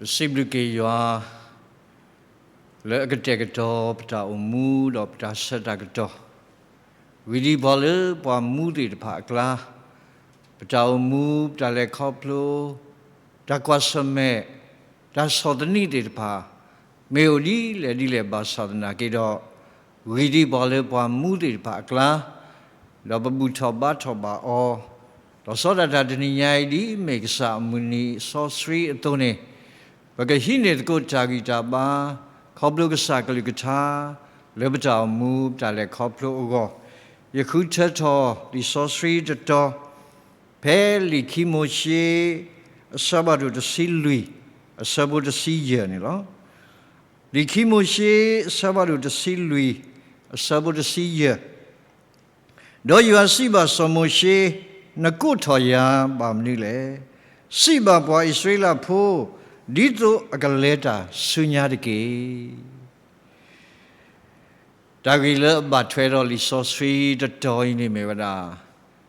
ပစံးဘျုးက့ၤယွၤ လၢအကတဲာ်ကတီၤပတၢ်အိၣ်မူဒီးပတၢ်ဆၢတၢ်ကတီၢ်, ဂံၢ်ဒံးပှၤလၢပှၤမူသ့ၣ်တဖၣ်အကျါ, ပတၢ်အိၣ်မူ, ပတၢ်လဲၤခီဖျိ, တၢ်ကွၢ်ဆၢၣ်မဲာ်, တၢ်ဆီၣ်သနံးသ့ၣ်တဖၣ်, မ့ၢ်အိၣ်ဒ်လဲၣ်ဒ်လဲၣ်ဘၣ်ဆၣ်သနာ်က့ဒီး, ဂံၢ်ဒံးပှၤလၢပှၤမူသ့ၣ်တဖၣ်အကျါ, ဒီးပဘူၣ်ထီၣ်ဘါထီၣ်ဘၣ်အီၤ, ဒီးစီၤဒၣ်တၢ်တနံၤညါအံၤ ဒ်မ့ၢ်ကစၢ်အမုၢ်နံၤစီဆှံအသိးန့ၣ်, ပကဟံးန့ၢ်သကိးတၢ်ဂံၢ်တၢ်ဘါ, ခီဖျိကစၢ်ကလုၢ်ကထါ, လၢပတၢ်အိၣ်မူပတၢ်လဲၤခီဖျိအဂီၢ်, ယဃုထၢထီၣ်လံာ်စီဆှံတတီၤ, ဖဲလံာ်ခံမိၤၡ့, အဆၢဖးဒိၣ်တဆံလွံၢ်, အဆၢဖိတဆံယဲၢ်န့ၣ်လီၤ. လံာ်ခံမိၤၡ့, အဆၢဖးဒိၣ်တဆံလွံၢ်, အဆၢဖိတဆံယဲၢ် ဒီးယွၤစံးဘၣ်စီၤမိၤၡ့, နကိးထီၣ်ယၤဘၣ်မနုၤလဲၣ်. စံးဘၣ်ပှၤအံၣ်စရ့လးဖိ, ဒ်သိးအကလဲၤတၢ်ဆူညါတက့ၢ်. တၢ်ဂ့ၢ်လၢအဘၣ်ထွဲဒီးလံာ်စီဆှံတတီၤအံၤန့ၣ်မ့ၢ်ဝဲဒၣ်,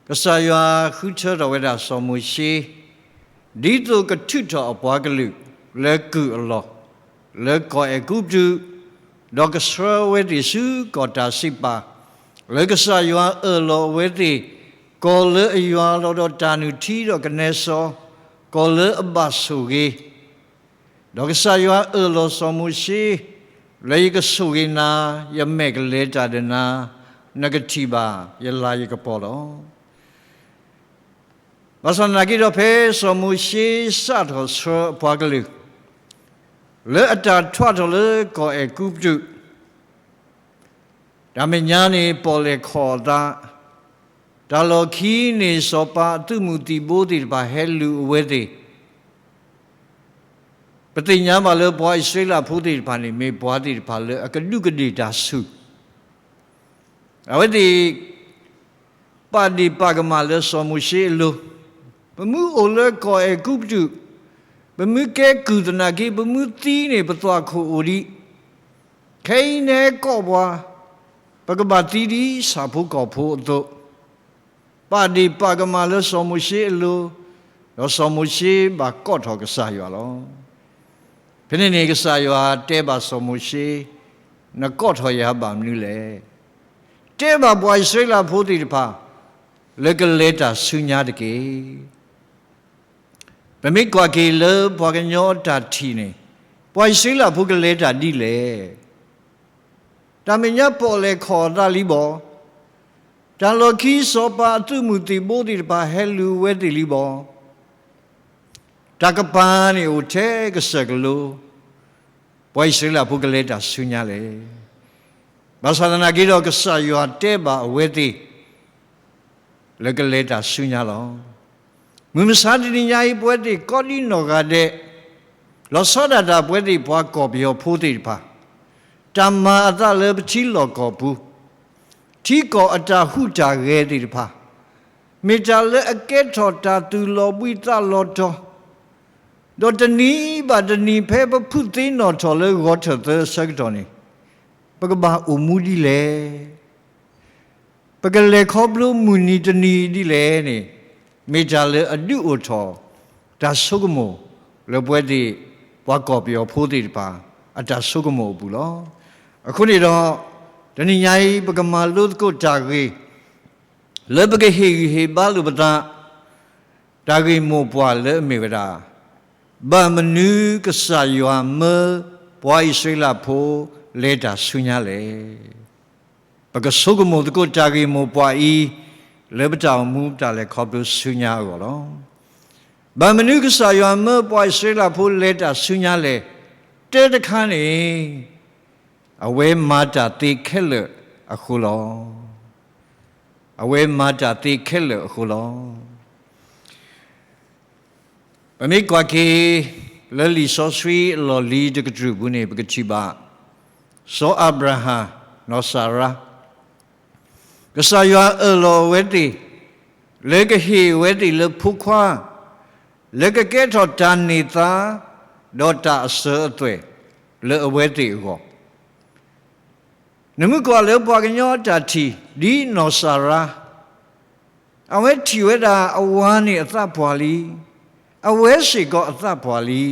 ကစၢ်ယွၤဃုထၢထီၣ်ဝဲဒၣ်စီၤမိၤၡ့, ဒ်သိးကထုးထီၣ်အပှၤကလုာ်လၢကုၢ်အလီၢ်, လၢကီၢ်အဲၤကူပတူး, ဒီးကဆှၢအဝဲသ့ၣ်ဆူကီၢ်တၢ်စံးပာ်, လၢကစၢ်ယွၤအၢၣ်လီၤအဝဲသ့ၣ်, ကီၢ်လၢအယွၤလီၤဒီးတၢ်နုၢ်ထံဒီးကနဲစီ, ကီၢ်လၢအဘၣ်ဆိၣ်ဂ့ၤ ဒီးကစၢ်ယွၤအၢၣ်လီၤစီၤမိၤၡ့, လၢယကဆိၣ်ဂ့ၤနၤ, ယမဲာ်ကလဲၤတၢ်ဒီးနၤ, နကထံၣ်ဘၣ်ယလၤယကပီၤလီၤ. ဘၣ်ဆၣ်သနာ်က့ဒီး ဖဲစီၤမိၤၡ့စးထီၣ်ဆှၢအပှၤကလုာ်, လၢအတၢ်ထွးထီၣ်လၢကီၢ်အဲၤကူပတူး, တၢ်မဲာ်ညါန့ၣ် ပီၣ်လဲၣ်ခီၣ်အသး, တၢ်လီၢ်ခံန့ၣ် စီၤပၤအသုးမုၢ်သံၣ်ဘိသ့ၣ်တဖၣ်ဟဲလူၤအဝဲသ့ၣ်, ပသ့ၣ်ညါဘၣ်လၢပှၤအံၣ်စရ့လးဖိသ့ၣ်တဖၣ်န့ၣ် မ့ၢ်ပှၤသ့ၣ်တဖၣ်လၢအကဒူးကဒ့ၣ်တၢ်ဆူၣ်, အဝဲသ့ၣ် ပာ်ဒ့ၣ်ပာ်ကမၣ်လၢစီၤမိၤၡ့အလိၤ, ပမ့ၢ်အိၣ်လၢကီၢ်အဲၤကူပတူး, ပမ့ၢ်ကဲကုၢ်သနာ်က့ ပမ့ၢ်သံန့ၣ် ပသွၣ်ခိၣ်အိၣ်ဒံး, ခဲအံၤနဟဲကိးပှၤ, ပကဘၣ်သံဒ်ဆၣ်ဖိကီၢ်ဖိအသိး, ပာ်ဒ့ၣ်ပာ်ကမၣ်လၢစီၤမိၤၡ့အလိၤ, ဒီးစီၤမိၤၡ့ဘၣ်ကိးထီၣ်ကစၢ်ယွၤလီၤ. ဖဲန့ၣ်န့ၣ် ကစၢ်ယွၤတဲဘၣ်စီၤမိၤၡ့, နကိးထီၣ်ယၤဘၣ်မနုၤလဲၣ်. တဲဘၣ်ပှၤအံၣ်စရ့လးဖိသ့ၣ်တဖၣ်, လၢကလဲၤတၢ်ဆူညါတက့ၢ်. ပမ့ၢ်ကွၢ်က့ၤလၢပှၤကညီအတၢ်ထံၣ်န့ၣ်, ပှၤအံၣ်စရ့လးဖိကလဲၤတၢ်ဒ်လဲၣ်. တၢ်မဲာ်ညါပီၣ်လဲၣ်ခီၣ်အသးလံဘၣ်. တၢ်လီၢ်ခံစီၤပၤအသုးမုၢ်သံၣ်ဘိသ့ၣ်တဖၣ်ဟဲလူၤအဝဲသ့ၣ်လံဘၣ်. တၢ်ကပၤန့ၣ်အိၣ်ထဲကစၢၢ်ကလိ, ပှၤအံၣ်စရ့လးဖိကလဲၤတၢ်ဆူညါလဲၣ်. ဘၣ်ဆၣ်သနာ်က့ဒီး ကစၢ်ယွၤတဲဘၣ်အဝဲသ့ၣ် လၢကလဲၤတၢ်ဆူညါလီၤ. မုၢ်မဆါတနံၤညါအံၤ ပဝဲသ့ၣ်ကိးဒံနီၢ်ဂၤဒဲး, လီၤဆီဒၣ်တၢ်ပဝဲသ့ၣ်ပှၤကီၢ်ပယီၤဖိသ့ၣ်တဖၣ်, တၢ်မၤအသးလၢပထံလီၢ်ကီၢ်ပူၤ, ထံကီၢ်အတၢ်ဟူးတၢ်ဂဲၤသ့ၣ်တဖၣ်, မ့ၢ်တၢ်လၢအကဲထီၣ်တၢ်သူၣ်လီၤဘှံးသးလီၤတီၤ, ဒီးတနံၤဘၣ်တနံၤဖဲပဖုးသ့နီၣ်ထီၣ်လၢဂီၤထၢၣ်သၢအဆၢကတီၢ်န့ၣ်, ပကဘၣ်အိၣ်မူဒ်လဲၣ်. ပကလဲၤခီဖျိမုၢ်နံၤတနံၤဒ်လဲၣ်န့ၣ်, မ့ၢ်တၢ်လၢအဒုးအိၣ်ထီၣ် တၢ်ဆိကမိၣ်လၢပဝဲသ့ၣ် ပှၤကီၢ်ပယီၤဖိသ့ၣ်တဖၣ် အတၢ်ဆိကမိၣ်အပူၤလီၤ. အဃိန့ၣ်ဒီး, တနံၤညါအံၤ ပကမၤလိသကိးတၢ်ဂ့ၢ် လၢပကဟ့ၣ်ဂံၢ်ဟ့ၣ်ဘါလိာ်ပသး, တၢ်ဂ့ၢ်မိၢ်ပှၢ်လၢအမ့ၢ်ဝဲဒၣ်, ဘၣ်မနုၤကစၢ်ယွၤမၢပှၤအံၣ်စရ့လးဖိလဲၤတၢ်ဆူညါလဲၣ်. ပကဆိကမိၣ်သကိးတၢ်ဂ့ၢ်မိၢ်ပှၢ်အံၤ လၢပတၢ်အိၣ်မူပတၢ်လဲၤခီဖျိဆူညါအဂီၢ်လီၤ. ဘၣ်မနုၤကစၢ်ယွၤမၢပှၤအံၣ်စရ့လးဖိလဲၤတၢ်ဆူညါလဲၣ်. တၢ်တခါန့ၣ် အဝဲမၤတၢ်သ့ခဲလၢာ်အဃိလီၤ. အဝဲမၤတၢ်သ့ခဲလၢာ်အဃိလီၤ. ပမ့ၢ်ကွၢ်က့ၤ လၢလံာ်စီဆှံအလီၢ်လံၤတကတြူၢ်ပူၤန့ၣ် ပကထံၣ်ဘၣ် စီၤအၤဘြၤဟၣ် နီၢ်စၤရါ ကစၢ်ယွၤအၢၣ်လီၤအဝဲသ့ၣ် လၢကဟ့ၣ်အဝဲသ့ၣ်လၢဖိခွါ, လၢကကဲထီၣ်တၢ်န့ၢ်သါ ဒီးတၢ်အစၢၤအသွဲၣ်လၢအဝဲသ့ၣ်အဂီၢ်. နမ့ၢ်ကွၢ်လၢပှၤကညီအတၢ်ထံၣ် ဒ်နီၢ်စၤရါ အဝဲထံၣ်ဝဲဒၣ်အဝၤန့ၣ်အသးပှၢ်လံ, အဝဲစ့ၢ်ကီးအသးပှၢ်လံ.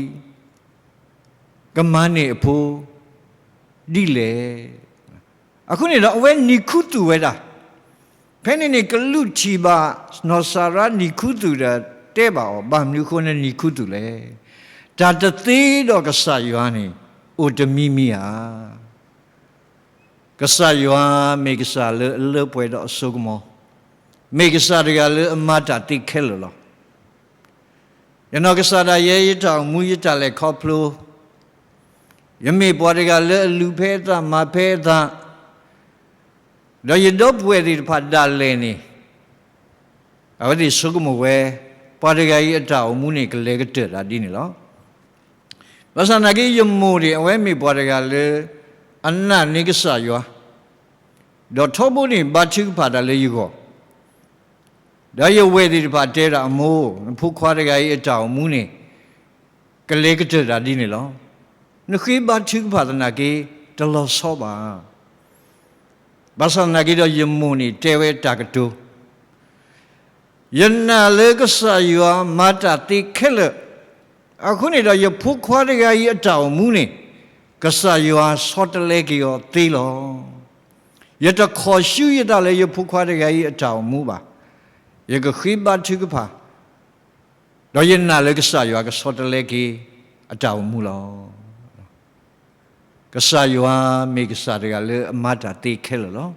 ကမၤန့ၢ်အဖိဒ်လဲၣ်. အဃိန့ၣ်ဒီး အဝဲနံၤခူသူၣ်ဝဲဒၣ်. ဖဲန့ၣ်န့ၣ် ကလူးထံၣ်ဘၣ်နီၢ်စၤရါနံၤခူသူၣ်ဒီးတဲဘၣ်အီၤ, ဘၣ်မနုၤအဃိနနံၤခူသူၣ်လဲၣ်. တၢ်တသ့ဒီးကစၢ်ယွၤန့ၣ် အိၣ်တမံၤမံၤဧါ. ကစၢ်ယွၤမ့ၢ်ကစၢ်လၢအလၢပှဲၤဒီးအစိကမီၤ, မ့ၢ်ကစၢ်တဂၤလၢအမၤတၢ်သ့ခဲလၢာ်လီၤ. ယနီၢ်ကစၢ်ဒၣ်ယဲ ယတၢ်အိၣ်မူ ယတၢ်လဲၤခီဖျိ, ယမ့ၢ်ပှၤတဂၤလၢအလူၤဖဲအသး မၤဖဲအသး, ဒီးယဒီပုၢ်ဝဲၢ်သ့ၣ်တဖၣ်ဒၣ်လဲာ်န့ၣ် အဝဲသ့ၣ်ဆိကမိၣ်ဝဲ ပှၤတဂၤအံၤအတၢ်အိၣ်မူန့ၣ် ကလဲၤကတၢၢ်တၢ်ဒ်န့ၣ်လီၤ. ဘၣ်ဆၣ်သနာ်က့ ယမိၢ်န့ၣ် အဝဲမ့ၢ်ပှၤတဂၤလၢ အနာ်န့ၢ်ကစၢ်ယွၤ, ဒီးထီဘိန့ၣ် ဘါထုကဖၣ်တၢ်လၢယဂီၢ်, ဒီးယဝဲၢ်သ့ၣ်တဖၣ်တဲဒၣ်အမိၢ်, နဖိခွါတဂၤအံၤအတၢ်အိၣ်မူန့ၣ် ကလဲၤကတၢၢ်တၢ်ဒ်န့ၣ်လီၤ. နဃ့ဘါထုကဖၣ်သနာ်က့ တလီၤဆီဘၣ်. ဘၣ်ဆၣ်သနာ်က့ဒီး ယမိၢ်န့ၣ်တဲဝဲတၢ်ကတိၤ, ယနာ်လၢကစၢ်ယွၤမၤတၢ်သ့ခဲလၢာ်, အဃိန့ၣ်ဒီး ယဖိခွါတဂၤအံၤအတၢ်အိၣ်မူန့ၣ် ကစၢ်ယွၤဆီတလဲက့ၤအီၤသ့လီၤ. ယတခီၣ်ဆူယသးလၢယဖိခွါတဂၤအံၤအတၢ်အိၣ်မူဘၣ်. ယကဃ့ဘါထုကဖၣ်, ဒီးယနာ်လၢကစၢ်ယွၤကဆီတလဲက့ၤအတၢ်အိၣ်မူလီၤ. ကစၢ်ယွၤမ့ၢ်ကစၢ်တဂၤလၢအမၤတၢ်သ့ခဲလၢာ်လီၤ.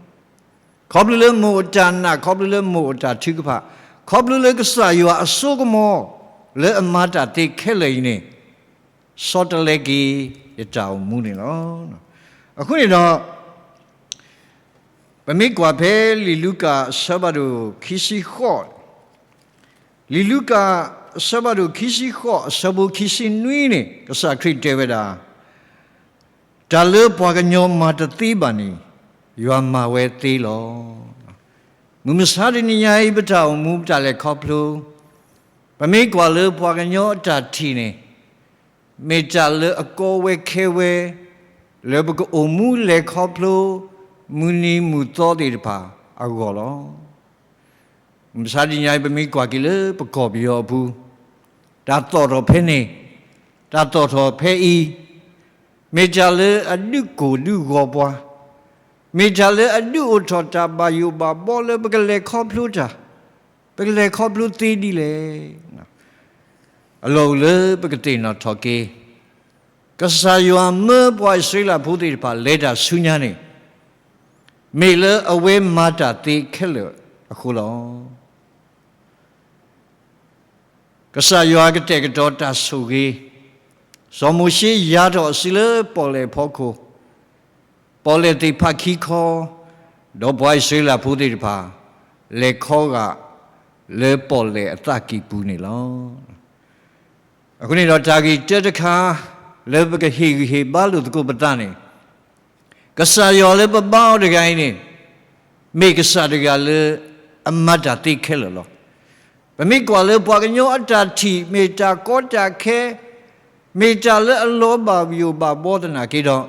ခီဖျိလၢမိၢ်အတၢ်နာ်, ခီဖျိလၢမိၢ်အတၢ်ထုကဖၣ်, ခီဖျိလၢကစၢ်ယွၤအစိကမီၤ လၢအမၤတၢ်သ့ခဲလၢာ်အံၤန့ၣ် ဆီတလဲက့ၤယတၢ်အိၣ်မူန့ၣ်လီၤ. အဃိန့ၣ်ဒီး ပမ့ၢ်ကွၢ်ဖဲလံာ်လူၤကၣ်အဆၢဖးဒိၣ်ခံဆံဃိး, လံာ်လူၤကၣ်အဆၢဖးဒိၣ်ခံဆံဃိး အဆၢဖိခံဆံနွံန့ၣ် ကစၢ်ခရံာ်တဲဝဲဒၣ်, တၢ်လၢပှၤကညီမၤတသ့ဘၣ်န့ၣ် ယွၤမၤဝဲသ့လီၤ. မုၢ်မဆါတနံၤညါအံၤ ပတၢ်အိၣ်မူ ပတၢ်လဲၤခီဖျိ, ပမ့ၢ်ကွၢ်လၢပှၤကညီအတၢ်ထံၣ်န့ၣ် မ့ၢ်တၢ်လၢအကီဝဲခဲဝဲ လၢပကအိၣ်မူလဲၤခီဖျိ မုၢ်နံၤမုၢ်သီသ့ၣ်တဖၣ်အဂီၢ်လီၤ. မုၢ်မဆါတနံၤညါအံၤ ပမ့ၢ်ကွၢ်က့ၤလၢပကီၢ်ပယီၤအပူၤ, တၢ်သီၣ်ထီၣ်ဖဲန့ၣ်, တၢ်သီၣ်ထီၣ်ဖဲအံၤ, မ့ၢ်တၢ်လၢအဒုးကိၢ်ဒုးဂီၤပှၤ, မ့ၢ်တၢ်လၢအဒုးအိၣ်ထီၣ်တၢ်ဘၣ်ယိၣ်ဘၣ်ဘီလၢပကလဲၤခီဖျိတၢ်, ပကလဲၤခီဖျိသ့ဒ်လဲၣ်. အလီၢ်အိၣ်လၢပကသ့ၣ်နီၣ်ထီၣ်က့ၤ, ကစၢ်ယွၤမၢပှၤအံၣ်စရ့လးဖိသ့ၣ်တဖၣ်လဲၤတၢ်ဆူညါန့ၣ်, မ့ၢ်လၢအဝဲမၤတၢ်သ့ခဲလၢာ်အဃိလီၤ. ကစၢ်ယွၤကတဲာ်ကတီၤတၢ်ဆိၣ်ဂ့ၤ, စီၤမိၤၡ့ယါထီၣ်အစုလၢပီၣ်လဲၣ်ဖီခိၣ်, ပီၣ်လဲၣ်သ့ၣ်ဖးခံခီ, ဒီးပှၤအံၣ်စရ့လးဖိသ့ၣ်တဖၣ် လဲၤခီဂာ်လၢပီၣ်လဲၣ်အသးကံၢ်ပူၤန့ၣ်လီၤ. အဃိန့ၣ်ဒီးတၢ်ဂ့ၢ်တၢတခါ လၢပကဟ့ၣ်ဂံၢ်ဟ့ၣ်ဘါလိာ်သကိးပသးန့ၣ်, ကစၢ်ယွၤလၢပဘါအီၤတဂၤအံၤန့ၣ်, မ့ၢ်ကစၢ်တဂၤလၢအမၤတၢ်သ့ခဲလၢာ်လီၤ. ပမ့ၢ်ကွၢ်လၢပှၤကညီအတၢ်ထံၣ် မ့ၢ်တၢ်ကီတၢ်ခဲ, မ့ၢ်တၢ်လၢအလီၤဘၣ်ယိၣ်ဘၣ်ဘီသနာ်က့ဒီး,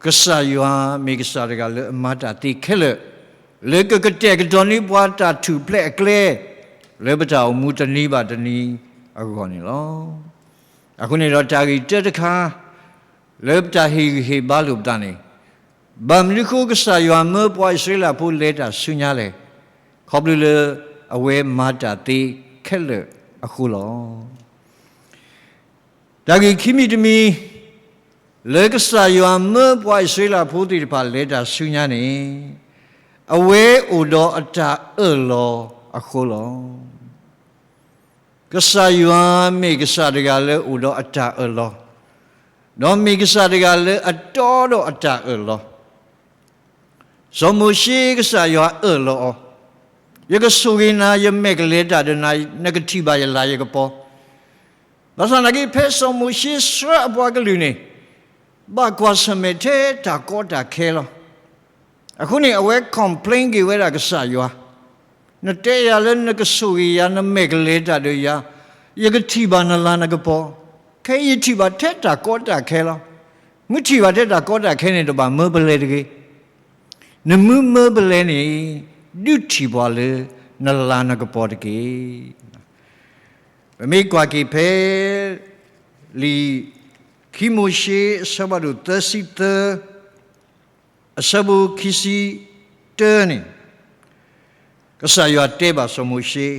ကစၢ်ယွၤမ့ၢ်ကစၢ်တဂၤလၢအမၤတၢ်သ့ခဲလၢာ်, လၢကကတဲာ်ကတီၤန့ၢ်ပှၤတၢ်ထူၣ်ဖျဲးအကျဲ လၢပတၢ်အိၣ်မူတနံၤဘၣ်တနံၤအဂီၢ်န့ၣ်လီၤ. အဃိန့ၣ်ဒီးတၢ်ဂ့ၢ်တၢတခါ လၢပတၢ်ဟ့ၣ်ဂံၢ်ဟ့ၣ်ဘါလိာ်ပသးန့ၣ်, ဘၣ်မနုၤဃိကစၢ်ယွၤမၢပှၤအံၣ်စရ့လးဖိလဲၤတၢ်ဆူညါလဲၣ်, ခီဖျိလၢအဝဲမၤတၢ်သ့ခဲလၢာ်အဃိလီၤ. တၢ်ဂ့ၢ်ခံမံၤတမံၤ လၢကစၢ်ယွၤမၢပှၤအံၣ်စရ့လးဖိသ့ၣ်တဖၣ်လဲၤတၢ်ဆူညါန့ၣ်, အဝဲအိၣ်ဒီးအတၢ်အၢၣ်လီၤအဃိလီၤ. ကစၢ်ယွၤမ့ၢ်ကစၢ်တဂၤလၢအိၣ်ဒီးအတၢ်အၢၣ်လီၤ, ဒီးမ့ၢ်ကစၢ်တဂၤလၢအတီဒီးအတၢ်အၢၣ်လီၤ. စီၤမိၤၡ့ကစၢ်ယွၤအၢၣ်လီၤအီၤ, ယကဆိၣ်ဂ့ၤနၤ, ယမဲာ်ကလဲၤတၢ်ဒီးနၤ, နကထံၣ်ဘၣ်ယလၤယကပီၤ. ဘၣ်ဆၣ်သနာ်က့ ဖဲစီၤမိၤၡ့ဆှၢအပှၤကလုာ်န့ၣ်, ဘၣ်ကွၢ်ဆၢၣ်မဲာ်ထဲတၢ်ကီတၢ်ခဲလီၤ. အဃိန့ၣ် အဝဲ complain က့ၤဝဲဒၣ်ကစၢ်ယွၤ, နတဲယၤလၢနကဆိၣ်ဂ့ၤယၤ, နမဲာ်ကလဲၤတၢ်ဒီးယၤ, ယကထံၣ်ဘၣ်နလၤနကပီၤ, ခဲအံၤယထံၣ်ဘၣ်ထဲတၢ်ကီတၢ်ခဲလီၤ. မ့ၢ်ထံၣ်ဘၣ်ထဲတၢ်ကီတၢ်ခဲန့ၣ် တဘၣ်မၢပလဲတဂ့ၤ. နမ့ၢ်မၢပလဲန့ၣ်, ဒုးထံၣ်ပှၤလၢနလၤနကပီၤတက့ၢ်. ပမ့ၢ်ကွၢ်က့ၤဖဲ လံာ် ခံမိၤၡ့ အဆၢဖးဒိၣ်သၢဆံသၢ အဆၢဖိခံဆံတၢန့ၣ်, ကစၢ်ယွၤတဲဘၣ်စီၤမိၤၡ့,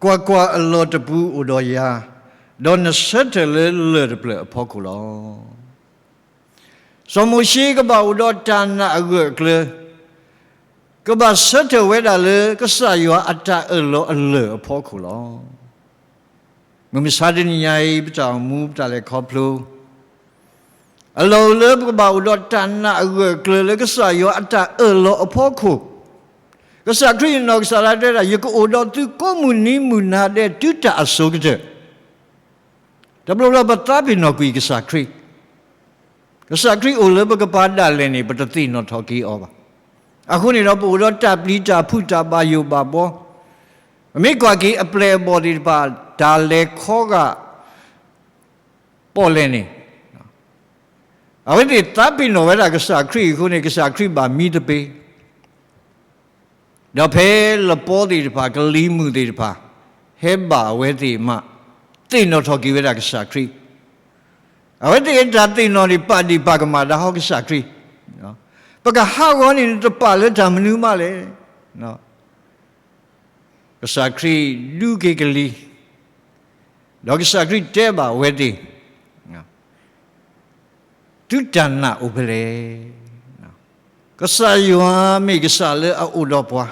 ကွၢ်ကွၢ်, အလီၢ်တပူၤအိၣ်ဒီးယၤ, ဒီးနဆၢထၢၣ်လၢလၢၢ်တဖျၢၣ်အဖီခိၣ်လီၤ. စီၤမိၤၡ့ကဘၣ်အိၣ်ဒီးတၢ်နာ်အဂၢၢ်အကျၢၤ, ကဘၣ်ဆၢထၢၣ်ဝဲဒၣ်လၢကစၢ်ယွၤအတၢ်အၢၣ်လီၤအလၢၢ်အဖီခိၣ်လီၤ. မုၢ်မဆါတနံၤညါအံၤ ပတၢ်အိၣ်မူပတၢ်လဲၤခီဖျိ အလီၢ်အိၣ်လၢပကဘၣ်အိၣ်ဒီးတၢ်နာ်အဂၢၢ်အကျၢၤလၢကစၢ်ယွၤအတၢ်အၢၣ်လီၤအဖီခိၣ်, ကစၢ်ခရံာ်အနီၢ်ကစၢ်ဒၣ်တဲဒၣ် ယကအိၣ်ဒီးသုကိးမုၢ်နံၤမုၢ်နၤဒဲးတုၤတၢ်အစိၤကတၢၢ်. တဘျီဘျီပသးပ့ၤနီၣ်ကွံာ်ကစၢ်ခရံာ်, ကစၢ်ခရံာ်အိၣ်လၢပကပၤဒၣ်လဲာ်န့ၣ် ပတသ့ၣ်နီၣ်ထီၣ်က့ၤအီၤဘၣ်. အဃိန့ၣ်ဒီးပအိၣ်ဒီးတၢ်ပျံၤတၢ်ဖုးတၢ်ဘၣ်ယိၣ်ဘၣ်ဘှီ, ပမ့ၢ်ကွၢ်က့ၤအပျဲၢ်အဘီၣ်သ့ၣ်တဖၣ် တၢ်လဲၤခီဂာ် ပီၣ်လဲၣ်န့ၣ်, အဝဲသ့ၣ်သးပ့ၤနီၣ်ဝဲဒၣ်ကစၢ်ခရံာ်အဃိန့ၣ် ကစၢ်ခရံာ်ဘၣ်မံသပ့ၤ, ဒီးဖဲလပီသ့ၣ်တဖၣ် ကလံၤမုၢ်သ့ၣ်တဖၣ် ဟဲဘၣ်အဝဲသ့ၣ်မး သ့ၣ်နီၣ်ထီၣ်က့ၤဝဲဒၣ်ကစၢ်ခရံာ်, အဝဲသ့ၣ်အတၢ်သ့ၣ်နီၣ်န့ၣ် ပာ်ဒံးပာ်ကမၣ်ဒၣ်ဟီကစၢ်ခရံာ်, ပကဟးဂီၤန့ၣ် နတပာ်လၢတၢ်မနုၤမးလဲၣ်. ကစၢ်ခရံာ်ဒုးက့ၤကလံၤ, ဒီးကစၢ်ခရံာ်တဲဘၣ်အဝဲသ့ၣ်, သုတၢ်နာ်အိၣ်ဖဲလဲၣ်. ကစၢ်ယွၤမ့ၢ်ကစၢ်လၢအအိၣ်ဒီးပှၤ,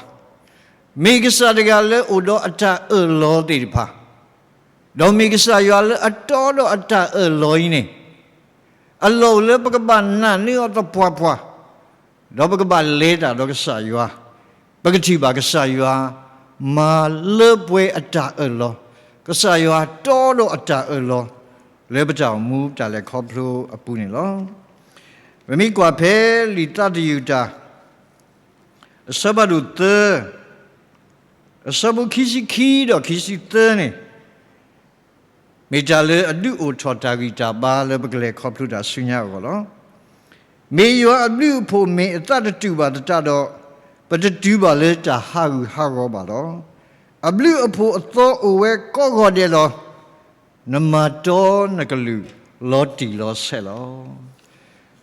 မ့ၢ်ကစၢ်တဂၤလၢအိၣ်ဒီးအတၢ်အၢၣ်လီၤသ့ၣ်တဖၣ်, ဒီးမ့ၢ်ကစၢ်ယွၤလၢအတီဒီးအတၢ်အၢၣ်လီၤအံၤန့ၣ်, အလီၢ်အိၣ်လၢပကဘၣ်နာ်န့ၢ်အီၤသပှၢ်ပှၢ်, ဒီးပကဘၣ်လဲၤတၢ်ဒီးကစၢ်ယွၤ, ပကထံၣ်ဘၣ်ကစၢ်ယွၤမၤလၢပှဲၤအတၢ်အၢၣ်လီၤ, ကစၢ်ယွၤတီဒီးအတၢ်အၢၣ်လီၤ လၢပတၢ်အိၣ်မူတၢ်လဲၤခီဖျိအပူၤန့ၣ်လီၤ. ပမ့ၢ်ကွၢ်ဖဲလံာ်သးသယုၢ်တၢ် အဆၢဖးဒိၣ်သၢ, အဆၢဖိခံဆံခံဒီးခံဆံသၢန့ၣ်, မ့ၢ်တၢ်လၢအဒုးအိၣ်ထီၣ်တၢ်ဂံၢ်တၢ်ဘါလၢပကလဲၤခီဖျိတၢ်ဆူညါအဂီၢ်လီၤ. မ့ၢ်ယွၤအဘျုးအဖှိၣ်မ့ၢ်အသးတတူာ်ဘၣ်သတးဒီး, ပတတုၤဘၣ်လၢတၢ်ဟးဂူာ်ဟးဂီၤဘၣ်လီၤ. အဘျုးအဖှိၣ်အသီအိၣ်ဝဲကိးဂီၤဒဲးလီၤ. နမၤတီနကလုၢ်လီၤတံၢ်လီၤဆဲးလီၤ.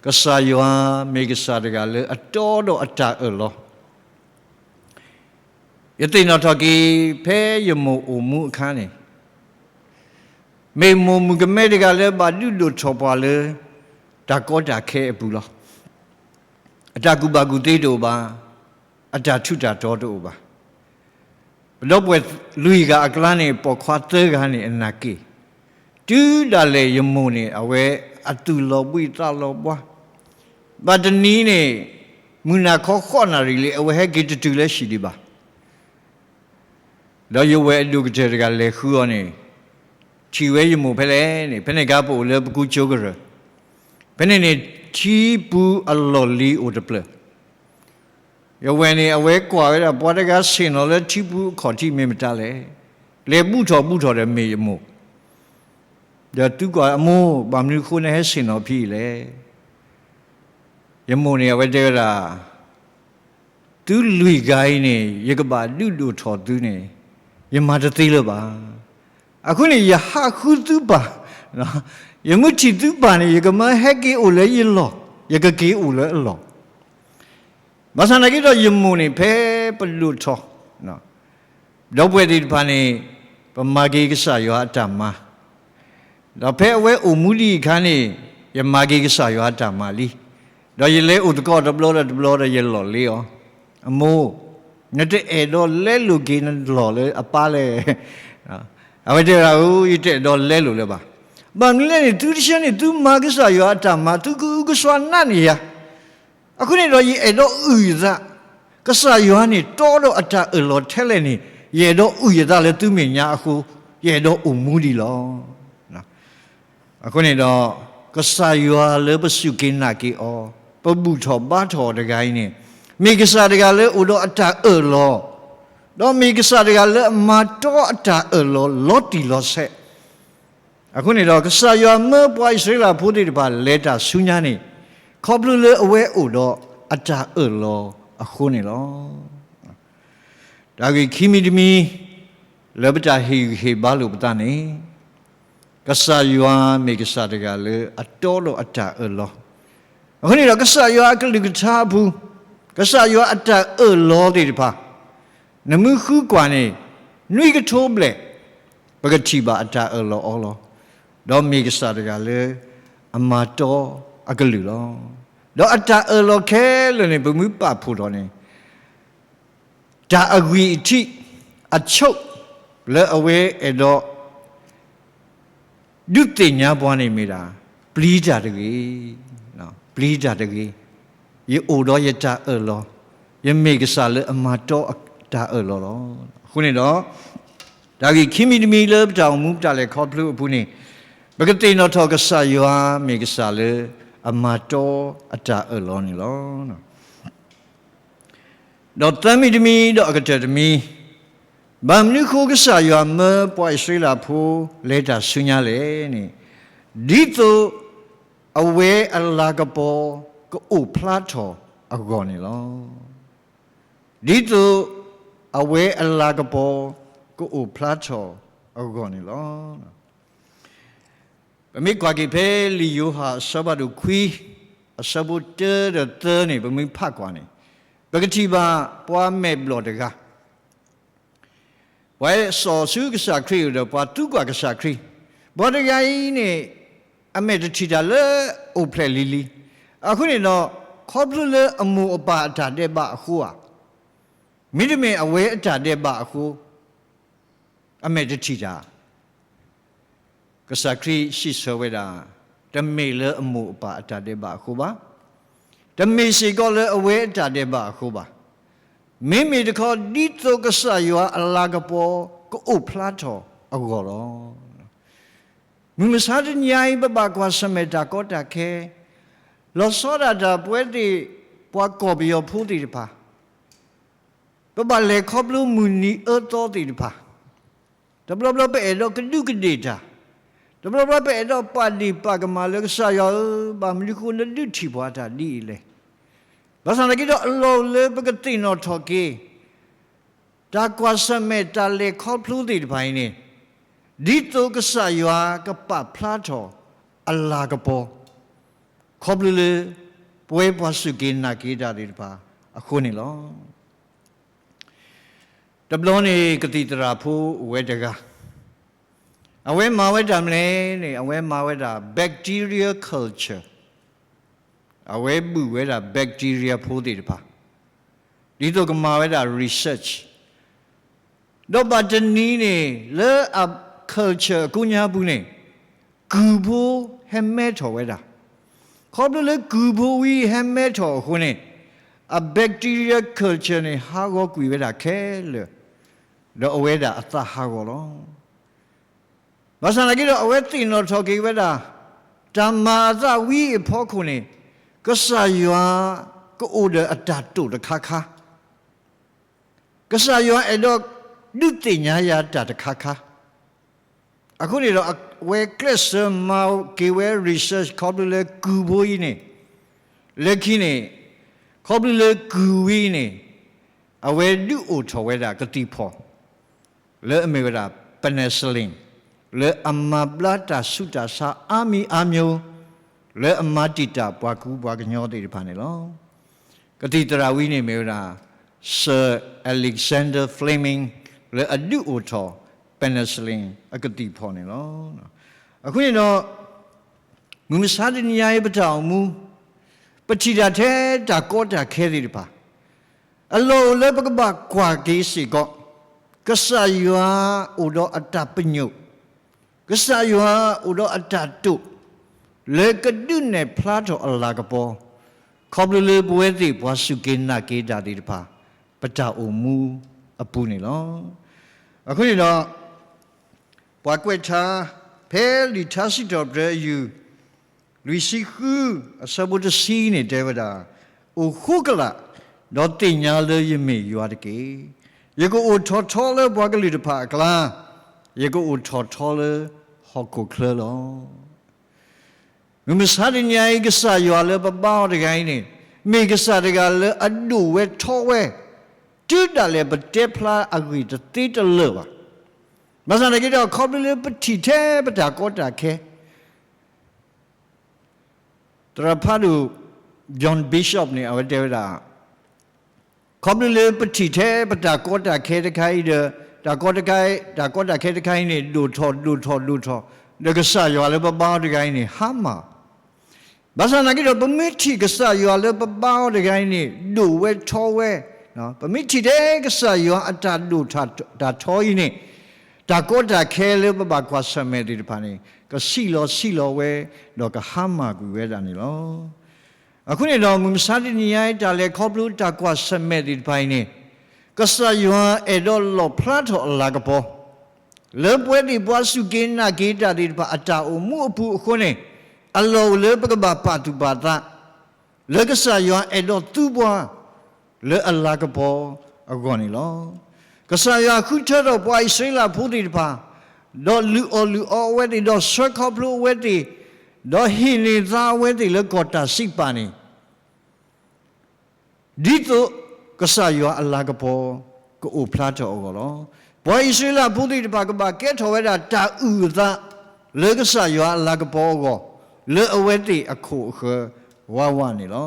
ကစၢ်ယွၤမ့ၢ်ကစၢ်တဂၤလၢအတီဒီးအတၢ်အၢၣ်လီၤ ယသ့ၣ်နီၣ်ထီၣ်က့ၤ ဖဲယမိၢ်အိၣ်မူအခါန့ၣ်, မ့ၢ်မိၢ်မုၣ်ကမဲတဂၤလၢဘၣ်ဒုးဒိၣ်ထီၣ်ပှၤလၢ တၢ်ကီတၢ်ခဲအပူၤလီၤ. အတၢ်ကူၣ်ဘၣ်ကူၣ်သ့တအိၣ်ဘၣ်, အတၢ်ထူးတၢ်တီတအိၣ်ဘၣ်. ပဒီပုၢ်ဝဲၢ်လွံၢ်ဂၤအကျါန့ၣ် ပိာ်ခွါသၢဂၤန့ၣ်အနာ်က့ၢ်, တုၤဒၣ်လဲာ်ယမိၢ်န့ၣ် အဝဲအသူၣ်လီၤဘှံးသးလီၤဘှါ, ဘၣ်တနံၤန့ၣ် မုၢ်နၤခီဃိးနၣ်ရံၣ်လံ အဝဲဟဲက့ၤတတုၤလၢဟံၣ်ဒံးဘၣ်. ဒီးယဝဲၢ်အဒိၣ်ကတၢၢ်တဂၤလဲၤဃုအီၤန့ၣ်, ထံၣ်ဝဲယမိၢ်ဖဲလဲၣ်န့ၣ်, ဖဲန့ၣ်အခါပအိၣ်လၢပကူကၠိကရၢၢ်, ဖဲန့ၣ်န့ၣ် ထံပူၤအလီၢ်လံၤအိၣ်တဖျၢၣ်. ယဝဲၢ်န့ၣ် အဝဲကွၢ်ဝဲဒၣ် ပှၤတဂၤဆ့ၣ်နီၤလၢထံပူၤအခီၣ်ထံးမ့ၢ်မတၤလဲၣ်, လဲၤဘူၣ်ထီၣ်ဘူၣ်ထီၣ်ဒီးမ့ၢ်ယမိၢ်, ဒီးသုကွၢ်အမိၢ် ဘၣ်မနုၤအဃိနဟဲဆ့ၣ်နီၤဖဲအံၤလဲၣ်. ယမိၢ်န့ၣ် အဝဲတဲဝဲဒၣ် သုလွံၢ်ဂၤအံၤန့ၣ် ယကဘၣ်ဒုးဒိၣ်ထီၣ်သုန့ၣ် ယမၤတသ့လၢၤဘၣ်. အဃိန့ၣ် ယဟးဃုသုပၢ်, ယမ့ၢ်ထံၣ်သုပၢ်န့ၣ် ယကမၢဟဲက့ၤအိၣ်လၢယလီၢ်, ယကက့ၤအိၣ်လၢအလီၢ်. ဘၣ်ဆၣ်သနာ်က့ဒီးယမိၢ်န့ၣ် ဖဲပဒိၣ်ထီၣ် ဒီပုၢ်ဝဲၢ်သ့ၣ်တဖၣ်န့ၣ် ပမၤက့ၤကစၢ်ယွၤအတၢ်မၤ, ဒီးဖဲအဝဲအိၣ်မူဒံးအခါန့ၣ် ယမၤက့ၤကစၢ်ယွၤအတၢ်မၤလံ. ဒီးယလဲၤအိၣ်သကိးတဘျီဒီးတဘျီဒီးယလီၢ်လံအီၤ, အမိၢ်, နတအဲၣ်ဒိးလဲလိာ်က့ၤနလီၢ်လၢအပၢ်လဲၣ်. အဝဲတဲဝဲဒၣ်, ယတအဲၣ်ဒိးလဲလိာ်လၢၤဘၣ်. ဘၣ်မနုၤလဲၣ်န့ၣ် သုတဆၢန့ၣ် သုမၤကစၢ်ယွၤအတၢ်မၤ သုကအုကစွါနးန့ၢ်ယၤ အဃိန့ၣ်ဒီးယအဲၣ်ဒိးအုၣ်ယသး, ကစၢ်ယွၤန့ၣ် တီဒီးအတၢ်အၢၣ်လီၤထဲလဲၣ်န့ၣ် ယအဲၣ်ဒိးအုၣ်ယသးလၢသုမဲာ်ညါအဃိ ယအဲၣ်ဒိးအိၣ်မူဒံးလီၤ. အဃိန့ၣ်ဒီး ကစၢ်ယွၤလၢပစူၢ်က့ၤနာ်က့ၤအီၤ, ပဘူၣ်ထီၣ်ဘါထီၣ်အီၤတဂၤအံၤန့ၣ် မ့ၢ်ကစၢ်တဂၤလၢအိၣ်ဒီးအတၢ်အၢၣ်လီၤ, ဒီးမ့ၢ်ကစၢ်တဂၤလၢအမၤတီအတၢ်အၢၣ်လီၤလီၤတံၢ်လီၤဆဲး. အဃိန့ၣ်ဒီး ကစၢ်ယွၤမၢပှၤအံၣ်စရ့လးဖိသ့ၣ်တဖၣ်လဲၤတၢ်ဆူညါန့ၣ် ခီဖျိလၢအဝဲအိၣ်ဒီးအတၢ်အၢၣ်လီၤအဃိန့ၣ်လီၤ. တၢ်ဂ့ၢ်ခံမံၤတမံၤ လၢပတၢ်ဟ့ၣ်ဂံၢ်ဟ့ၣ်ဘါလိာ်ပသးန့ၣ် ကစၢ်ယွၤမ့ၢ်ကစၢ်တဂၤလၢအတီဒီးအတၢ်အၢၣ်လီၤ. အဃိန့ၣ်ဒီး ကစၢ်ယွၤအကလုၢ်ကထါအပူၤ, ကစၢ်ယွၤအတၢ်အၢၣ်လီၤသ့ၣ်တဖၣ်, နမ့ၢ်ဃုကွၢ်န့ၣ် နွံကထိဘျဲၣ် ပကထံၣ်ဘၣ်အတၢ်အၢၣ်လီၤအီလီၤ, ဒီးမ့ၢ်ကစၢ်တဂၤလၢအမၤတီအကလုၢ်လီၤ. ဒီးအတၢ်အၢၣ်လီၤခဲလၢာ်န့ၣ် ပမ့ၢ်ပာ်ဖှိၣ်ထီၣ်န့ၣ် တၢ်အဂံၢ်အထံး အဆိကတၢၢ် လၢအဝဲအဲၣ်ဒိး ဒုးသ့ၣ်ညါပှၤန့ၣ်မ့ၢ်ဒၣ် ပျံၤတၢ်တဂ့ၤ, ပျံၤတၢ်တဂ့ၤ, ယအိၣ်ဒီးယတၢ်အၢၣ်လီၤ, ယမ့ၢ်ကစၢ်လၢအမၤတီအတၢ်အၢၣ်လီၤလီၤ. အဃိန့ၣ်ဒီး တၢ်ဂ့ၢ်ခံမံၤတမံၤလၢပတၢ်အိၣ်မူပတၢ်လဲၤခီဖျိအပူၤန့ၣ်, ပကသ့ၣ်နီၣ်ထီၣ်ကစၢ်ယွၤမ့ၢ်ကစၢ်လၢအမၤတီအတၢ်အၢၣ်လီၤန့ၣ်လီၤ. ဒီးသၢမံၤတမံၤဒီးအကတၢၢ်တမံၤ, ဘၣ်မနုၤဃိကစၢ်ယွၤမၢပှၤအံၣ်စရ့လးဖိလဲၤတၢ်ဆူညါလဲၣ်န့ၣ်, ဒ်သိးအဝဲအလၤကပီၤကအိၣ်ဖျါထီၣ်အဂီၢ်န့ၣ်လီၤ. ဒ်သိးအဝဲအလၤကပီၤကအိၣ်ဖျါထီၣ်အဂီၢ်န့ၣ်လီၤ. ပမ့ၢ်ကွၢ်က့ၤဖဲလံာ်ယိၤဟၣ်အဆၢဖးဒိၣ်ခွံ, အဆၢဖိတၢဒီးသၢန့ၣ် ပမ့ၢ်ဖးကွၢ်န့ၣ်, ပကထံၣ်ဘၣ်ပှၤမဲာ်ဘျီၣ်တဂၤ ပှၤစီၤဆူကစၢ်ခရံာ်အအိၣ်ဒီးပှၤသံကွၢ်ကစၢ်ခရံာ်, ပှၤတဂၤအံၤန့ၣ် အမဲာ်တထံၣ်တၢ်လၢအိၣ်ဖျဲၣ်လံၤလံၤ, အဃိန့ၣ်ဒီး ခီဖျိလၢအမိၢ်အပၢ်အတၢ်ဒဲးဘးအဃိဧါ, မ့တမ့ၢ်အဝဲအတၢ်ဒဲးဘးအဃိ အမဲာ်တထံၣ်တၢ် ကစၢ်ခရံာ်စံးဆၢဝဲဒၣ်, တမ့ၢ်လၢအမိၢ်အပၢ်အတၢ်ဒဲးဘးအဃိဘၣ်, တမ့ၢ်စ့ၢ်ကီးလၢအဝဲအတၢ်ဒဲးဘးအဃိဘၣ်, မ့မ့ၢ်တခီ ဒ်သိးကစၢ်ယွၤအလၤကပီၤကအိၣ်ဖျါထီၣ်အဂီၢ်လီၤ. မုၢ်မဆါတနံၤအံၤ ပဘၣ်ကွၢ်ဆၢၣ်မဲာ်တၢ်ကီတၢ်ခဲ, လီၤဆီဒၣ်တၢ်ပဝဲသ့ၣ် ပှၤကီၢ်ပယီၤဖိသ့ၣ်တဖၣ် ပဘၣ်လဲၤခီဖျိမုၢ်နံၤအၢသီသ့ၣ်တဖၣ်, တဘျီဘျီပအဲၣ်ဒိးကဒူးကဒ့ၣ်တၢ်, တဘျီဘျီပအဲၣ်ဒိးပာ်ဒ့ၣ်ပာ်ကမၣ်လၢကစၢ်ယွၤဧၢ, ဘၣ်မနုၤဃိနဒုးထံၣ်ပှၤတၢ်ဒ်အံၤလဲၣ်. ဘၣ်ဆၣ်သနာ်က့ဒီး အလီၢ်အိၣ်လၢပကသ့ၣ်နီၣ်ထီၣ်က့ၤ တၢ်ကွၢ်ဆၢၣ်မဲာ်တၢ်လဲၤခီဖျိသ့ၣ်တဖၣ်အံၤန့ၣ်, ဒ်သိးကစၢ်ယွၤကပာ်ဖျါထီၣ်အလၤကပီၤ, ခီဖျိလၢပဝဲပှၤစူၢ်က့ၤနာ်က့ၤတၢ်သ့ၣ်တဖၣ်အဃိန့ၣ်လီၤ. တဘျီန့ၣ် ကသံၣ်သရၣ်ဖိအိၣ်ဝဲတဂၤ, အဝဲမၤဝဲတၢ်မနုၤလဲၣ်န့ၣ် အဝဲမၤဝဲဒၣ် bacteria culture, အဝဲဘုၣ်ဝဲဒၣ် bacteria ဖိသ့ၣ်တဖၣ်, ဒ်သိးကမၤဝဲဒၣ် research, ဒီးဘၣ်တနံၤန့ၣ် လၢအ culture အကိးညါပူၤန့ၣ် ကုၢ်ဖိဟဲမဲထီၣ်ဝဲဒၣ်, ခီဖျိလၢကုၢ်ဖိဝံၤဟဲမဲထီၣ်အဃိန့ၣ်, အ bacteria culture န့ၣ် ဟးဂီၤကွံာ်ဝဲဒၣ်ခဲလၢာ်, ဒီးအဝဲဒၣ်အသးဟးဂီၤလီၤ. ဘၣ်ဆၣ်သနာ်က့ဒီး အဝဲသ့ၣ်နီၣ်ထီၣ်က့ၤဝဲဒၣ် တၢ်မၤအသးဝံၤအဖီခိၣ်န့ၣ်, ကစၢ်ယွၤကအိၣ်ဒီးအတၢ်တိာ်တခါခါ, ကစၢ်ယွၤအဲၣ်ဒိးဒုးသ့ၣ်ညါယၤတၢ်တခါခါ, အဃိန့ၣ်ဒီး အဝဲကျဲးစၢးမၤက့ၤဝဲ research ခီဖျိလၢကုၢ်ဖိအံၤန့ၣ်, လၢခံန့ၣ် ခီဖျိလၢကုၢ်ဝံၤန့ၣ် အဝဲဒုးအိၣ်ထီၣ်ဝဲဒၣ်ကသံၣ်ဖီၣ် လၢအမ့ၢ်ဝဲဒၣ် penicillin, လၢအမၤဘျါတၢ်ဆူးတၢ်ဆါအါမံၤအါမျိုး, လၢအမၤတံာ်တာ်ပှၤကူပှၤကညီသ့ၣ်တဖၣ်န့ၣ်လီၤ. ကသံၣ်သရၣ်ဝံၤန့ၣ်မ့ၢ်ဝဲဒၣ် Sir Alexander Fleming လၢအဒုးအိၣ်ထီၣ် penicillin အကသံၣ်ဖီၣ်န့ၣ်လီၤ. အဃိန့ၣ်ဒီး မုၢ်မဆါတနံၤအံၤပတၢ်အိၣ်မူ, ပထံၣ်တၢ်ထဲတၢ်ကီတၢ်ခဲသ့ၣ်တဖၣ်, အလီၢ်အိၣ်လၢပကဘၣ်ကွၢ်က့ၤစ့ၢ်ကီး, ကစၢ်ယွၤအိၣ်ဒီးအတၢ်ပညိၣ်, ကစၢ်ယွၤအိၣ်ဒီးအတၢ်တိာ်, လၢကဒုးနဲၣ်ဖျါထီၣ်အလၤကပီၤ, ခီဖျိလၢပဝဲသ့ၣ်ပှၤစူၢ်က့ၤနာ်က့ၤတၢ်သ့ၣ်တဖၣ် ပတၢ်အိၣ်မူအပူၤန့ၣ်လီၤ. အဃိန့ၣ်ဒီး ပှၤကွဲးထါ ဖဲလံာ်ထါစံးထီၣ်ပတြၢၤအယူၢ် လွံၢ်ဆံဃု အဆၢဖိတဆံန့ၣ်တဲဝဲဒၣ်, အိၣ်ဃိကလာ်, ဒီးသ့ၣ်ညါလၢယမ့ၢ်ယွၤတက့ၢ်. ယကအိၣ်ထီၣ်ထီလၢပှၤကလုာ်တဖၣ်အကျါ, ယကအိၣ်ထီၣ်ထီလၢဟီၣ်ခိၣ်ချၢလီၤ. မုၢ်မဆါတနံၤအံၤ ကစၢ်ယွၤလၢပဘါအီၤတဂၤအံၤန့ၣ် မ့ၢ်ကစၢ်တဂၤလၢအဒိၣ်ဝဲထီဝဲ, တုၤဒၣ်လဲာ်ပတဲဖျါအဂ့ၢ်တသ့တလၢာ်ဘၣ်. ဘၣ်ဆၣ်သနာ်က့ဒီး ခီဖျိလၢပထံၣ်ထဲပတၢ်ကီတၢ်ခဲ, သရၣ်ဖးဒိၣ် John Bishop န့ၣ် အဝဲတဲဝဲဒၣ်, ခီဖျိလၢပထံၣ်ထဲပတၢ်ကီတၢ်ခဲတခါအံၤဒီး, တၢ်ကီတခါ, တၢ်ကီတၢ်ခဲတခါအံၤန့ၣ် ဒိၣ်ထီၣ်ဒိၣ်ထီၣ်ဒိၣ်ထီၣ်, ဒီးကစၢ်ယွၤလၢပဘါအီၤတဂၤအံၤန့ၣ် ဟါမၢ် ဘၣ်ဆၣ်သနာ်က့ဒီး ပမ့ၢ်ထံၣ်ကစၢ်ယွၤလၢပဘါအီၤတဂၤအံၤန့ၣ် ဒိၣ်ဝဲထီဝဲ, ပမ့ၢ်ထံၣ်ထဲကစၢ်ယွၤအတၢ်ဒိၣ်တၢ်ထီအံၤန့ၣ်, တၢ်ကီတၢ်ခဲလၢပဘၣ်ကွၢ်ဆၢၣ်မဲာ်သ့ၣ်တဖၣ်န့ၣ် ကဆံးလီၤဆံးလီၤဝဲ, ဒီးကဟါမၢ်ကွံာ်ဝဲဒၣ်န့ၣ်လီၤ. အဃိန့ၣ်ဒီး မုၢ်မဆါတနံၤညါအံၤ တၢ်လဲၤခီဖျိတၢ်ကွၢ်ဆၢၣ်မဲာ်သ့ၣ်တဖၣ်အံၤန့ၣ်, ကစၢ်ယွၤအဲၣ်ဒိးလီၣ်ဖျါထီၣ်အလၤကပီၤ လၢပဝဲသ့ၣ်ပှၤစူၢ်က့ၤနာ်က့ၤတၢ်သ့ၣ်တဖၣ်အတၢ်အိၣ်မူအပူၤအဃိန့ၣ်, အလီၢ်အိၣ်လၢပကဘၣ်ပာ်သူၣ်ပာ်သး လၢကစၢ်ယွၤအဲၣ်ဒိးသူပှၤ လၢအလၤကပီၤအဂီၢ်န့ၣ်လီၤ. ကစၢ်ယွၤဃုထၢထီၣ်ပှၤအံၣ်စရ့လးဖိသ့ၣ်တဖၣ်, ဒီးလုၢ်အီၣ်လုၢ်အီအဝဲသ့ၣ်, ဒီးဆှၢခီဖျိအဝဲသ့ၣ်, ဒီးဟ့ၣ်န့ၢ်သါအဝဲသ့ၣ်လၢကီၢ်တၢ်စံးပာ်န့ၣ် ဒ်သိးကစၢ်ယွၤအလၤကပီၤကအိၣ်ဖျါထီၣ်အဂီၢ်လီၤ. ပှၤအံၣ်စရ့လးဖိသ့ၣ်တဖၣ်ကဘၣ်ကဲထီၣ်ဝဲဒၣ်တၢ်အုၣ်အသး လၢကစၢ်ယွၤအလၤကပီၤအဂီၢ်, လၢအဝဲသ့ၣ်အခိၣ်အဃၢၤဝးဝးန့ၣ်လီၤ.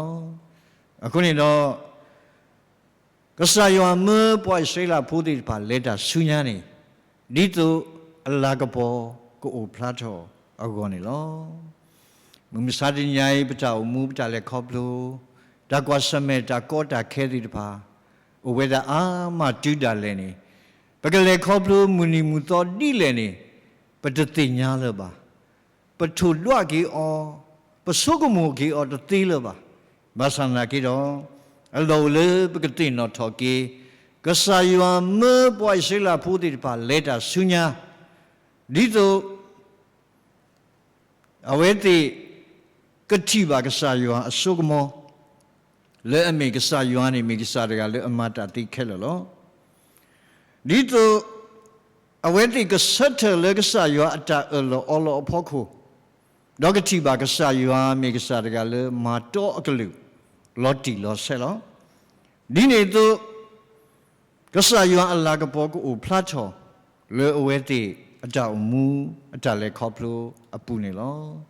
အဃိန့ၣ်ဒီး ကစၢ်ယွၤမၢပှၤအံၣ်စရ့လးဖိသ့ၣ်တဖၣ်လဲၤတၢ်ဆူညါန့ၣ်, ဒ်သိးအလၤကပီၤကအိၣ်ဖျါထီၣ်အဂီၢ်န့ၣ်လီၤ. မုၢ်မဆါတနံၤညါအံၤ ပတၢ်အိၣ်မူ ပတၢ်လဲၤခီဖျိ, တၢ်ကွၢ်ဆၢၣ်မဲာ်တၢ်ကီတၢ်ခဲသ့ၣ်တဖၣ် အိၣ်ဝဲဒၣ်အါမးတုၤဒၣ်လဲာ်န့ၣ်, ပကလဲၤခီဖျိမုၢ်နံၤမုၢ်သီဒ်လဲၣ်န့ၣ်, ပတသ့ၣ်ညါလၢၤဘၣ်. ပထိၣ်ဒွးက့ၤအီၤ, ပဆိကမိၣ်က့ၤအီၤတသ့လၢၤဘၣ်. ဘၣ်ဆၣ်သနာ်က့ဒီး, အလီၢ်အိၣ်လၢပကသ့ၣ်နီၣ်ထီၣ်က့ၤ, ကစၢ်ယွၤမၢပှၤအံၣ်စရ့လးဖိသ့ၣ်တဖၣ်လဲၤတၢ်ဆူညါ, ဒ်သိး အဝဲသ့ၣ်ကထံၣ်ဘၣ်ကစၢ်ယွၤအစိကမီၤ, လၢအမ့ၢ်ကစၢ်ယွၤန့ၣ် မ့ၢ်ကစၢ်တဂၤလၢအမၤတၢ်သ့ခဲလၢာ်လီၤ. ဒ်သိးအဝဲသ့ၣ်ကဆၢထၢၣ်လၢကစၢ်ယွၤအတၢ်အၢၣ်လီၤအီလီၤအဖီခိၣ်, ဒီးကထံၣ်ဘၣ်ကစၢ်ယွၤမ့ၢ်ကစၢ်တဂၤလၢမၤတီအကလုာ် လီၤတံၢ်လီၤဆဲးလီၤ. ဒ်န့ၣ်အသိး ကစၢ်ယွၤအလၤကပီၤကအိၣ်ဖျါထီၣ် လၢအဝဲသ့ၣ်အတၢ်အိၣ်မူ အတၢ်လဲၤခီဖျိအပူၤန့ၣ်လီၤ.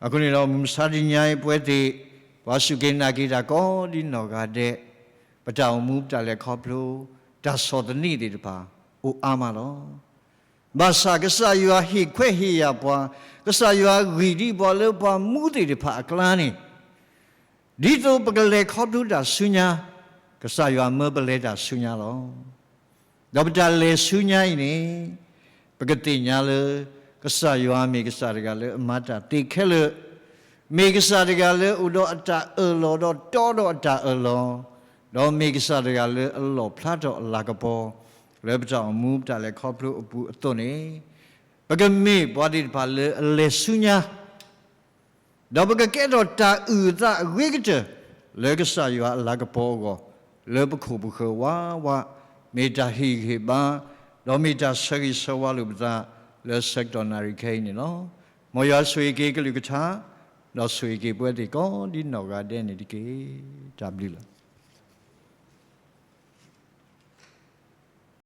အဃိန့ၣ်ဒီး မုၢ်မဆါတနံၤညါအံၤ ပဝဲသ့ၣ် ပှၤစူၢ်က့ၤနာ်က့ၤတၢ်ကိးဒ်နီၢ်ဂၤဒဲး ပတၢ်အိၣ်မူ ပတၢ်လဲၤခီဖျိ တၢ်ဆီၣ်သနံးသ့ၣ်တဖၣ် အိၣ်အါမးလီၤ. ဘၣ်ဆၣ်ကစၢ်ယွၤဟ့ၣ်ခွဲးဟ့ၣ်ယာ်ပှၤ, ကစၢ်ယွၤဂံၢ်ဒံးပှၤလၢပှၤမူသ့ၣ်တဖၣ်အကျါန့ၣ်, ဒ်သိးပကလဲၤခီဖျိတၢ်ဆူညါ, ကစၢ်ယွၤမၢပလဲၤတၢ်ဆူညါလီၤ. ဒီးပတၢ်လဲၤဆူညါအံၤန့ၣ်, ပကသ့ၣ်ညါလၢ ကစၢ်ယွၤမ့ၢ်ကစၢ်တဂၤလၢအမၤတၢ်သ့ခဲလၢာ်, မ့ၢ်ကစၢ်တဂၤလၢအိၣ်ဒီးအတၢ်အၢၣ်လီၤ ဒီးတီဒီးအတၢ်အၢၣ်လီၤ, ဒီးမ့ၢ်ကစၢ်တဂၤလၢအလီၣ်ဖျါထီၣ်အလၤကပီၤ လၢပတၢ်အိၣ်မူ ပတၢ်လဲၤခီဖျိအပူၤအသိးန့ၣ်, ပကမ့ၢ်ပှၤသ့ၣ်တဖၣ်လၢအလဲၤဆူညါ ဒီးပကကဲထီၣ်တၢ်အုၣ်အသးအဂ့ၤကတၢၢ် လၢကစၢ်ယွၤအလၤကပီၤအဂီၢ်, လၢပခိၣ်ပဃၢၤဝးဝး, မ့ၢ်တၢ်ဟ့ၣ်ဂံၢ်ဟ့ၣ်ဘါ, ဒီးမ့ၢ်တၢ်ဆၢဂ့ၤဆၢဝါလိာ်ပသး လၢဆၢကတီၢ်နၣ်ရံၣ်ခဲအံၤန့ၣ်လီၤ. မ်ယွၤဆိၣ်ဂ့ၤက့ၤကလုၢ်ကထါ, ဒီးဆိၣ်ဂ့ၤက့ၤပဝဲသ့ၣ်ကိးဒ်နီၢ်ဂၤဒဲးန့ၣ်တက့ၢ်. တၢ်ဘျုးလီၤ.